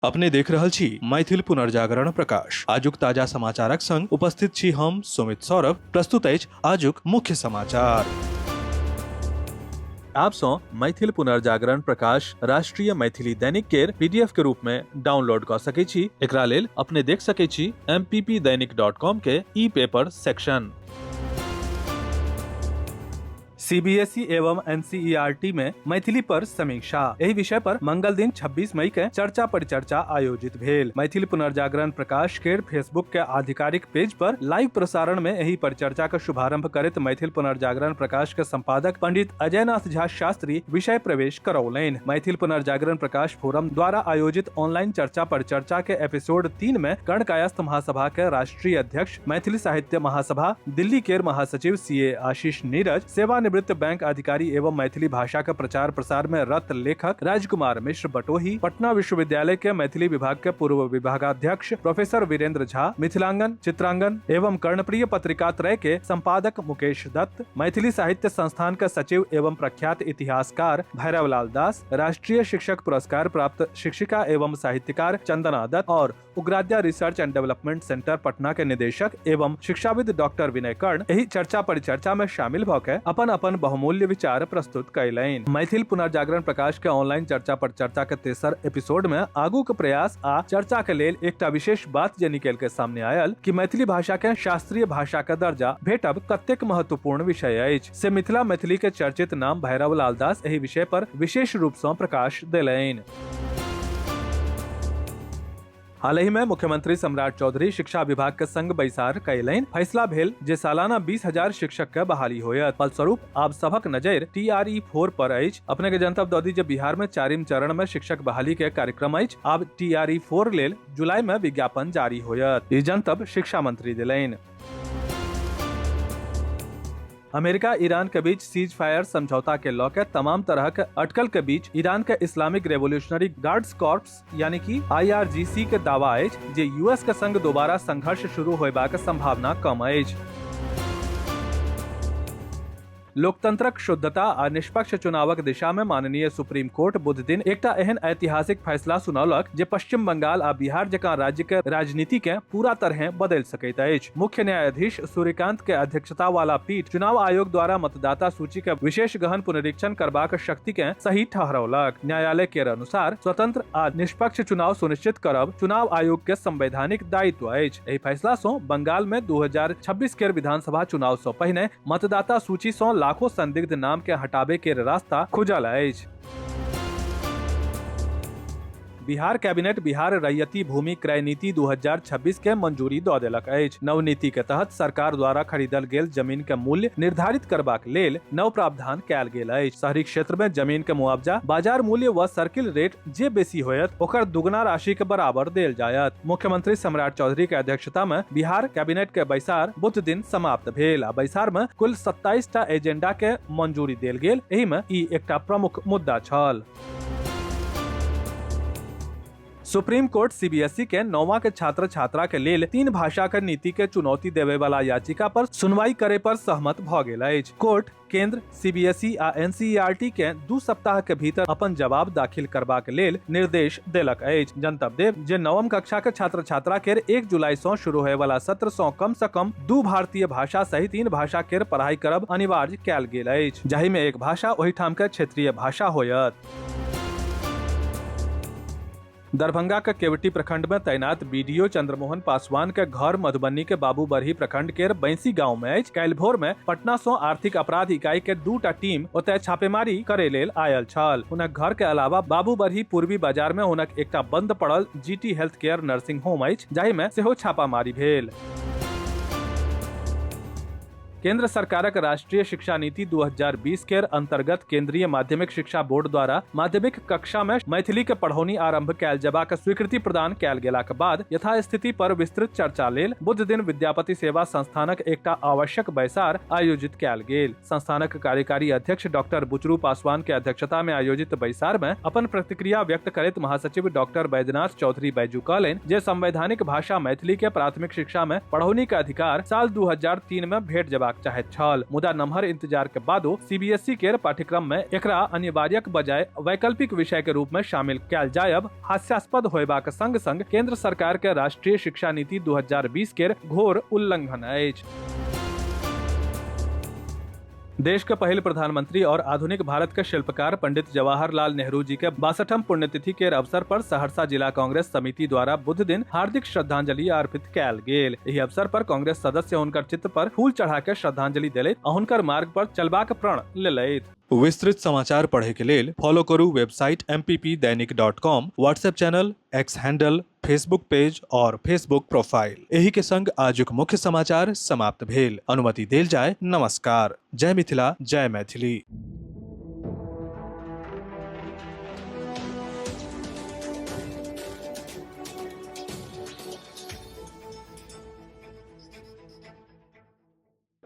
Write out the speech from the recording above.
अपने देख रहल छी मैथिल पुनर्जागरण प्रकाश। आजुक ताजा समाचारक संग उपस्थित छी हम सुमित सौरभ। प्रस्तुत अछि आजुक मुख्य समाचार। आप सँ मैथिल पुनर्जागरण प्रकाश राष्ट्रीय मैथिली दैनिक केर पीडीएफ के रूप में डाउनलोड कऽ सकै छी। एकरा लेल अपने देख सकै छी mppdainik.com के ई पेपर सेक्शन। सीबीएसई एवं एनसीईआरटी में मैथिली पर समीक्षा, एहि विषय पर मंगल दिन 26 मई के चर्चा परिचर्चा आयोजित भेल। मैथिल पुनर्जागरण प्रकाश के फेसबुक के आधिकारिक पेज पर लाइव प्रसारण में एहि परिचर्चा के शुभारंभ करैत मैथिल पुनर्जागरण प्रकाश के संपादक पंडित अजयनाथ झा शास्त्री विषय प्रवेश करौलनि। मैथिल पुनर्जागरण प्रकाश फोरम द्वारा आयोजित ऑनलाइन चर्चा परिचर्चा के एपिसोड 3 में कर्ण कायस्थ महासभा के राष्ट्रीय अध्यक्ष मैथिली साहित्य महासभा दिल्ली केर महासचिव सी ए आशीष नीरज, सेवानिवृत्त बैंक अधिकारी एवं मैथिली भाषा के प्रचार प्रसार में रत लेखक राजकुमार मिश्र बटोही, पटना विश्वविद्यालय के मैथिली विभाग के पूर्व विभागाध्यक्ष प्रोफेसर वीरेंद्र झा, मिथिलांगन चित्रांगन एवं कर्णप्रिय पत्रिका त्रय के संपादक मुकेश दत्त, मैथिली साहित्य संस्थान के सचिव एवं प्रख्यात इतिहासकार भैरव लाल दास, राष्ट्रीय शिक्षक पुरस्कार प्राप्त शिक्षिका एवं साहित्यकार चंदना दत्त और Ugradya research and development centre Patna के निदेशक एवं शिक्षाविद डॉक्टर विनय कर्ण एहि चर्चा परिचर्चा में शामिल भ के अपन अपन बहुमूल्य विचार प्रस्तुत कयलनि। मैथिल पुनर्जागरण प्रकाश के ऑनलाइन चर्चा परिचर्चा के तेसर एपिसोड में आगू के प्रयास आ चर्चा के लेल एकटा विशेष बात जे निकल के सामने आयल कि मैथिली भाषा के शास्त्रीय भाषा के दर्जा भेटब कतेक महत्वपूर्ण विषय अछि, से मिथिला मैथिली के चर्चित नाम भैरव लाल दास एहि विषय पर विशेष रूप सँ प्रकाश देलनि। हाल ही में मुख्यमंत्री सम्राट चौधरी शिक्षा विभाग के संग बैसार कयलनि। फैसला भेल जे सालाना 20,000 शिक्षक के बहाली होयत। फलस्वरूप आब सभक नजर टीआरई 4 पर अछि। अपने के जनतब दऽ दी जे बिहार में चारिम चरण में शिक्षक बहाली के कार्यक्रम अछि। आब टीआरई 4 लेल जुलाई में विज्ञापन जारी होयत। ई जनतब शिक्षा मंत्री देलनि। अमेरिका ईरान के बीच सीज फायर समझौता के लऽ के तमाम तरह के अटकल के बीच ईरान के इस्लामिक रेवोल्यूशनरी गार्ड्स कॉर्प्स यानी कि आईआरजीसी के दावा अछि जे यूएस के संग दोबारा संघर्ष शुरू होयबाक संभावना कम अछि। लोकतंत्रक शुद्धता आ निष्पक्ष चुनावक दिशा में माननीय सुप्रीम कोर्ट बुध दिन एकटा एहन ऐतिहासिक फैसला सुनौलक जे पश्चिम बंगाल आ बिहार जकां राज्य के राजनीति के पूरा तरह बदलि सकैत अछि। मुख्य न्यायाधीश सूर्यकांत के अध्यक्षता वाला पीठ चुनाव आयोग द्वारा मतदाता सूची के विशेष गहन पुनरीक्षण करबाक शक्ति के सही ठहरौलक। न्यायालय के अनुसार स्वतंत्र आ निष्पक्ष चुनाव सुनिश्चित करब चुनाव आयोग के संवैधानिक दायित्व अछि। एहि फैसला सँ बंगाल में 2026 के विधानसभा चुनाव सँ पहिने मतदाता सूची सँ लाखों संदिग्ध नाम के हटाबे के रास्ता खुजल अछि। बिहार कैबिनेट बिहार रैयती भूमि क्रय नीति 2026 के मंजूरी दऽ देलक अछि। नव नीति के तहत सरकार द्वारा खरीदल गेल जमीन के मूल्य निर्धारित करबाक लेल नव प्रावधान कयल गेल अछि। शहरी क्षेत्र में जमीन के मुआवजा बाजार मूल्य व सर्किल रेट जे बेसी होयत ओकर दुगुना राशि के बराबर देल जायत। मुख्यमंत्री सम्राट चौधरी के अध्यक्षता में बिहार कैबिनेट के बैसार बुध दिन समाप्त भेल आ बैसार में कुल 27 टा एजेंडा के मंजूरी देल गेल। एहि में ई एकटा प्रमुख मुद्दा छल। सुप्रीम कोर्ट सीबीएसई के नौवा के छात्र छात्रा के लेल 3 भाषा के नीति के चुनौती देवे वाला याचिका पर सुनवाई करे पर सहमत भ गेल अछि। कोर्ट केंद्र, सीबीएसई आ एनसीईआरटी के 2 सप्ताह के भीतर अपन जवाब दाखिल करबाक लेल निर्देश देलक अछि। जनतब देब जे नवम कक्षा के छात्र छात्रा के 1 जुलाई सँ शुरू होय वाला सत्र सँ कम सँ कम 2 भारतीय भाषा सहित 3 भाषा केर पढ़ाई करब अनिवार्य कयल गेल अछि, जाहि में एक भाषा ओहिठाम के क्षेत्रीय भाषा होयत। दरभंगा के केवटी प्रखंड में तैनात बीडीओ चंद्रमोहन पासवान के घर मधुबनी के बाबूबरही प्रखंड के बैंसी गांव में अछि। काल्हि भोर में पटना सं आर्थिक अपराध इकाई के 2टा टीम ओतय छापेमारी करे लेल आयल छल। हुनक घर के अलावा बाबूबरही पूर्वी बाजार में हुनक एकटा बंद पड़ल जीटी हेल्थ केयर नर्सिंग होम अछि, जाहि में सेहो छापामारी भेल। केंद्र सरकारक राष्ट्रीय शिक्षा नीति 2020 के अंतर्गत केंद्रीय माध्यमिक शिक्षा बोर्ड द्वारा माध्यमिक कक्षा में मैथिली के पढ़ौनी आरंभ कयल जबाक स्वीकृति प्रदान कयल गेलाक बाद यथास्थिति पर विस्तृत चर्चा लेल बुध दिन विद्यापति सेवा संस्थानक एकटा आवश्यक बैसार आयोजित कयल गेल। संस्थानक कार्यकारी अध्यक्ष डॉक्टर बुचरू पासवान के अध्यक्षता में आयोजित बैसार में अपन प्रतिक्रिया व्यक्त करैत महासचिव डॉक्टर बैद्यनाथ चौधरी बैजू कहलनि जे संवैधानिक भाषा मैथिली के प्राथमिक शिक्षा में पढ़ौनी के अधिकार साल 2003 में भेट जबाक होयबाक चाहैत छल, मुदा नमहर इंतजार के बादो सीबीएसई केर पाठ्यक्रम में एकरा अनिवार्यक बजाय वैकल्पिक विषय के रूप में शामिल कयल जायब हास्यास्पद होयबाक संग संग केंद्र सरकार के राष्ट्रीय शिक्षा नीति 2020 केर घोर उल्लंघन अछि। देश के पहिल प्रधानमंत्री और आधुनिक भारत के शिल्पकार पंडित जवाहरलाल नेहरू जी के 62ठम पुण्यतिथि के अवसर पर सहरसा जिला कांग्रेस समिति द्वारा बुध दिन हार्दिक श्रद्धांजलि अर्पित कयल गेल। एहि अवसर पर कांग्रेस सदस्य हुनकर चित्र पर फूल चढ़ा के श्रद्धांजलि देलथि आ हुनकर मार्ग पर चलबाक प्रण लेलथि। विस्तृत समाचार पढ़े के लेल फॉलो करू website mppdainik.com, WhatsApp channel, X handle, Facebook page और फेसबुक प्रोफाइल। एही के संग आजुक मुख्य समाचार समाप्त भेल। अनुमति देल जाय। नमस्कार। जय मिथिला, जय मैथिली।